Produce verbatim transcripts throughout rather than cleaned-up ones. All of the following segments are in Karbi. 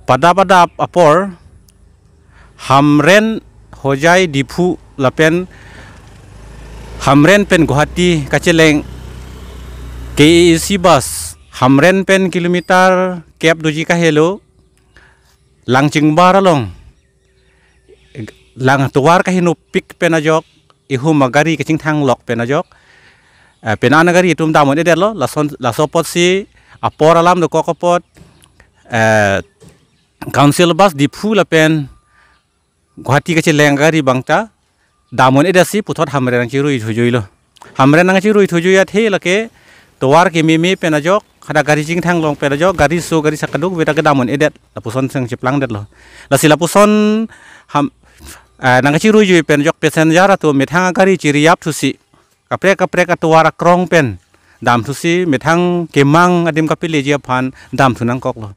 Padap adap apor Hamren Hojai Diphu lapen Hamren pen Guwahati kacheleng K A A C bus Hamren pen kilometer kep doji kahelo Langchingbar along lang tovar kahinopik pen ajok ihum agari kachingthang lok pen ajok, eh, penang agari atum dam un-edetlo. Lason, laso apotsi apor alam dokok apot, eh, council bus Diphu lapen Guwahati kacheleng agari abangta dam un-edetsi puthot Hamren nangchirui thujuilo. Hamren nangchirui thujui athe lake tovar kememe pen ajok, hadak gari chingthang lok pen ajok, gari so gari sak kadokave ta kedam un-edet, lapuson seng chiplangdetlo. Lasi lapuson ham, eh, nangchirui jui pen ajok passenger atum methang agari chiriyap thusi kaprek kaprek atovar akrong pen dam thusi methang kemang adim kapeleji aphan dam thu nangkoklo.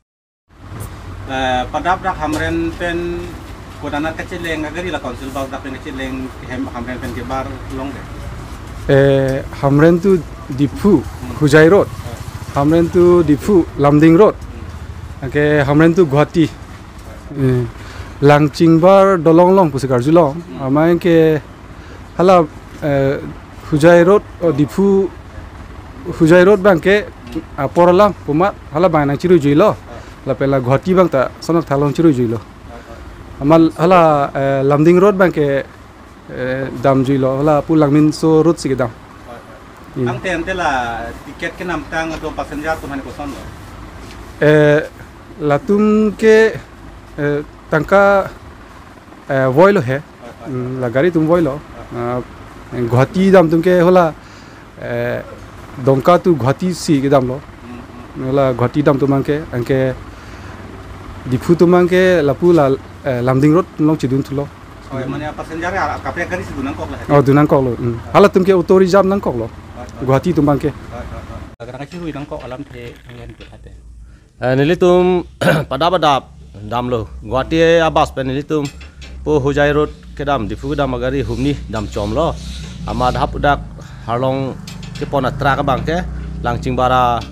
Eh, padap dak Hamren pen kodanat kacheleng agari la council bus dak pen kacheleng hem Hamren pen kebar longde. Eh, Hamren to Diphu, Hojai Road. Hamren to Diphu, Lumding Road. Anke Hamren to Guwahati. Eh, Langchingbar dolong along pusi karjulong. Amat ke hala, eh, Hojai Road, oh, Diphu Hojai Road abangke apor alam pumat hala abang nangchirui juilo. Lapen la Guwahati abangta Sonaktha along chirui juilo. Amat hala, eh, Lumding Road abangke, eh, dam juilo. Hala pu Langminso Road si kedam. Hmm. Angte ante la ticket kenamtang atum passenger atum aphan kosonlo? Eh, latum ke, eh, tangka eh, voilo he. Hmm, la gari atum voilo. Ah, Guwahati dam atum ke hala, eh, Dongka to Guwahati si kedamlo. Hala Guwahati dam atum abangke, anke Diphu atum abangke lapu la, eh, Lumding Road along chedun thulo. Oh, ya, mane passenger ya, kaprek gari si dun nangkoklo he? Oh, dun nangkoklo. Hmm. Halatum ke auto reserve nangkoklo. Guwahati atum abangke. Kadang kachirui nangkok alamthe ngen ke hate. Eh, nelitum padap adap damlo. Guwahati a-bus pen nelitum pu Hojai Road kedam, Diphu kedam agari humni dam chomlo. Amat hadak arlong kepon a-truck abangke Langchingbar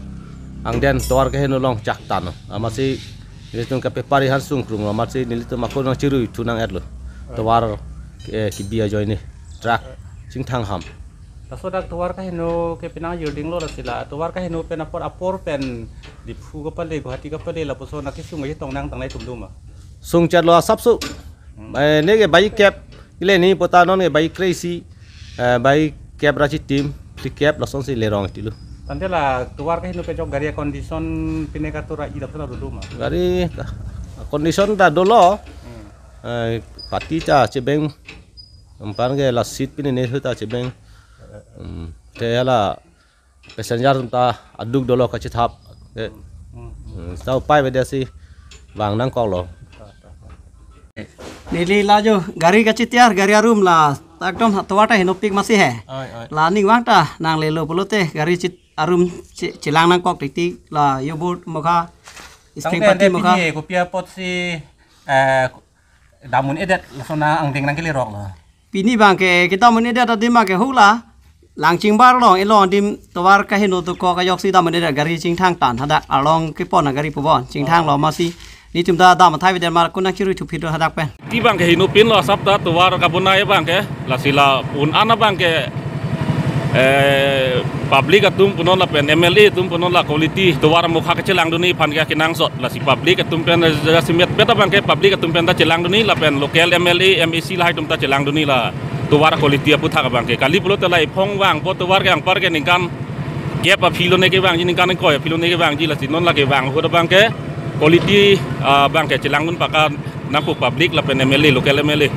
angdeng tovar keheno along chaktan. Amatsi nelitum kapepari han sungkrunglo. Amatsi nelitum ako nangchirui thu nang-etlo. Tovar, eh, kebi ajoine truck chingthang ham. Laso dak tovar kaheno ke penang jirdinglo, lasi la tovar kaheno pen apor apor pen Diphu kapale, Guwahati kapale, lapuson akesung aje tong nangtang nai tum duma. Sungchetlo asapso. Hmm. Eh, neke bai kep, ile ni pota non ke bai kre-isi, eh, bai kep ra chitim, ti kep lasonsi lerong tilo. Tangte la tovar kaheno pen jok gari condition pine katura i lapuson doduma. Gari condition ta dolo. Hmm. Eh, pati ta chebeng. Ampan ke la seat pine ne ta chebeng. Hmm. Te hala passenger ta aduk dolo kachethap. Eh. Hmm. Hmm. Ta upai avedet si vang nangkoklo. Neli la jo gari kachitiar, gari arum la ta ekdom tovar ta henopik masi he. Oi, oi. La ning vang ta nanglelo pulote gari chit arum che-, chelang nangkok titi la yo board mokha, screen Tangte pati ante mokha. Pini kopi apotsi, eh, dam un-edet lason angdeng nangkeleroklo? Pini abangke kedam un-edet adim abangke hula Langchingbar along, elong adim tovar kaheno dokok ajoksi dam un-edet, gari chingthang tan, hadak arlong kepon agari pubon chingthanglo, amatsi nelitum ta dam athai avedet amat ako nangchirui thuphit hadak pen. Ti abangke henopinlo asap ta tovar kabonai abangke, lasi la un-an abangke, eh, public atum punon lapen M L A atum punon la quality tovar mokha kachelangdunji aphan ke kenangsot. Lasi public atum pen, eh, jasemet pet abangke public atum pen ta chelangdunji lapen local M L A, M A C lahai atum ta chelangdunji la tovar quality aputhak abangke. Kali pulote la iphong vangpo tovar ke anpar ke ningkan kep aphi lone kevangji, ningkan ingkoi aphi lone kevangji, lasi non la kevang ahut abangke quality, ah, abangke chelangdun paka nangpo public lapen M L A, local M L A.